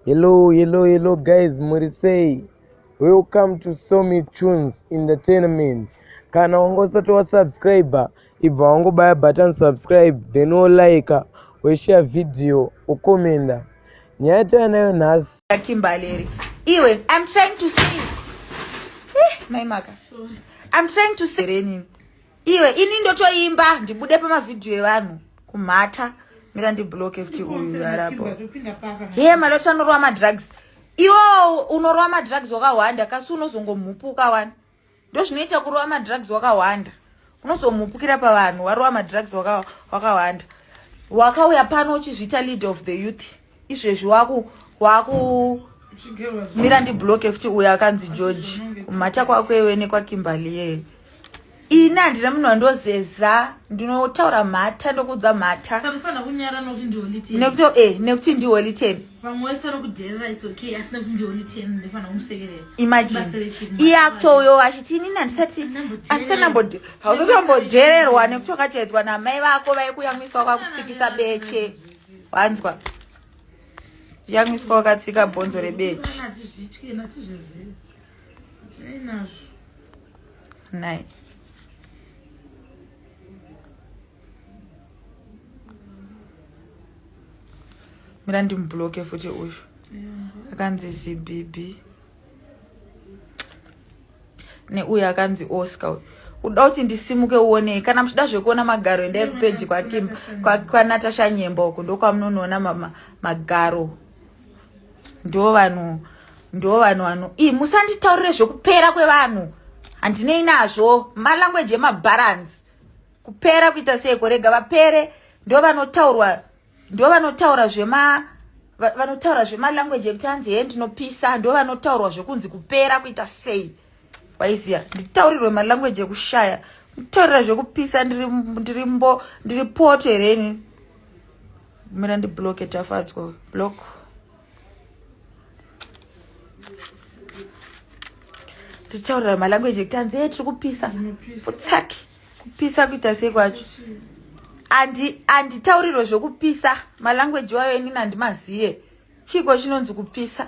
Hello, hello, hello guys, muri sei? Welcome to Somi Tunes Entertainment. Kana wanga usati wasubscriber, ibva wangobaya button subscribe, then wolike, woshare video, wokomenda. Nyaya yatanayo nhasi Kimbaleri. Iwe, I'm trying to say. Eh, mai maka. I'm trying to say renini. Iwe, ini ndotoimba ndibude pamavhidhiyo evanhu kumhata. Mira ndibloke futi uyu arapo. Heye maloti anorova madrugs. Iwo unorova madrugs wakahwanda kasi unozongomhupuka wani. Ndozvinoita kurova madrugs wakahwanda. Unozomhupukira pavanhu warova madrugs wakahwanda. Wakauya pano uchizviita leader of the youth. Izvezvi waku waku mira ndibloke futi uyo akanzi George. Kumhata kwako iwe nekwaKimberly yeye. Ini handina munhu wandozeza ndinotaura mhata ndokuudza mhata. Sanofanira kunyara nokuti ndi holy ten. Nekuti eh nekuti ndi holy ten. Vamwe vese vanokudherera it's okay asi nekuti ndi holy ten ndinofanira kumusekerera. Imagine. Iye akutouyo achiti inini handisati asina hausati wambodhererwa nekuti wakachaidzwa namai vako vaikuyamwisa wakakutsikisa beche. Wanzwa? Yamwiswa wakatsika bhonzo rebeche. Nai. Mira ndimubloke futi uyu. Akanzi ZBB. Neuyu akanzi Oscar uyu. Uda kuti ndisimuke uonei kana muchida zvekuona magaro endai kupeji kwaKim kwaNatasha Nyemba uko ndokwamunonoona magaro. Ndo vanhu ndo vanhu vanhu ii musanditaurire zvekupera kwevanhu handinei nazvo malanguage emabalance kupera kuita sei korega vapere ndo vanotaurwa ndo vanotaura zvema vanotaura zvemalanguage ekuti hanzi he ndinopisa ndo vanotaurwa zvekunzi kupera kuita sei waiziya nditaurirwe malanguage ekushaya nditaurira zvekupisa ndiri mbo ndiri poto here ini mira ndibloke tafadzwa block tichitaurira malanguage ekuti hanzi ye tiri kupisa futsaki kupisa kuita sei kwacho anditaurirwe zvekupisa malanguage wayo inini handimaziye chiiko chinonzi kupisa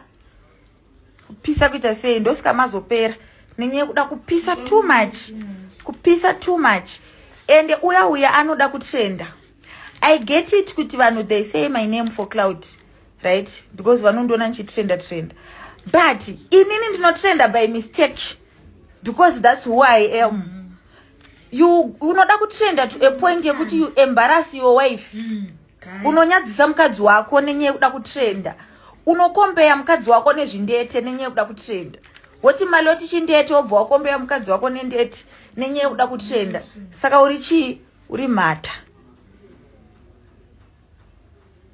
kupisa kuita sei ndosika mazopera nenyaya yekuda kupisa too much kupisa too much ende uya uya anoda kutrenda i get it kuti vanhu they say my name for cloud right because vanondiona ndichitrenda trenda but inini ndinotrenda by mistake because that's who i am mm. you unoda kutrenda to a point yekuti you embarrass your wife mm. Unonyadzisa mukadzi wako nenyaya yekuda kutrenda unokombeya mukadzi wako nezvindete nenyaya yekuda kutrenda woti maloti chindete wobva wakombeya mukadzi wako nendete nenyaya yekuda kutrenda saka uri chii uri mhata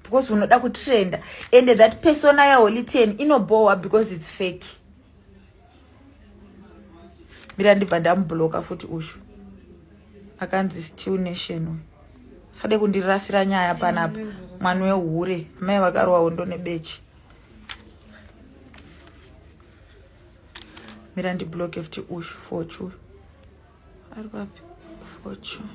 because unoda kutrenda and that persona yaholy ten inobhowa because it's fake mira ndibva ndamubloka futi ushu akanzi still nation uyu usade kundirasira nyaya panapa mwana wehure amai vakarowa hondo nebeche mira ndibloke futi ushu fortune ari papi fortune.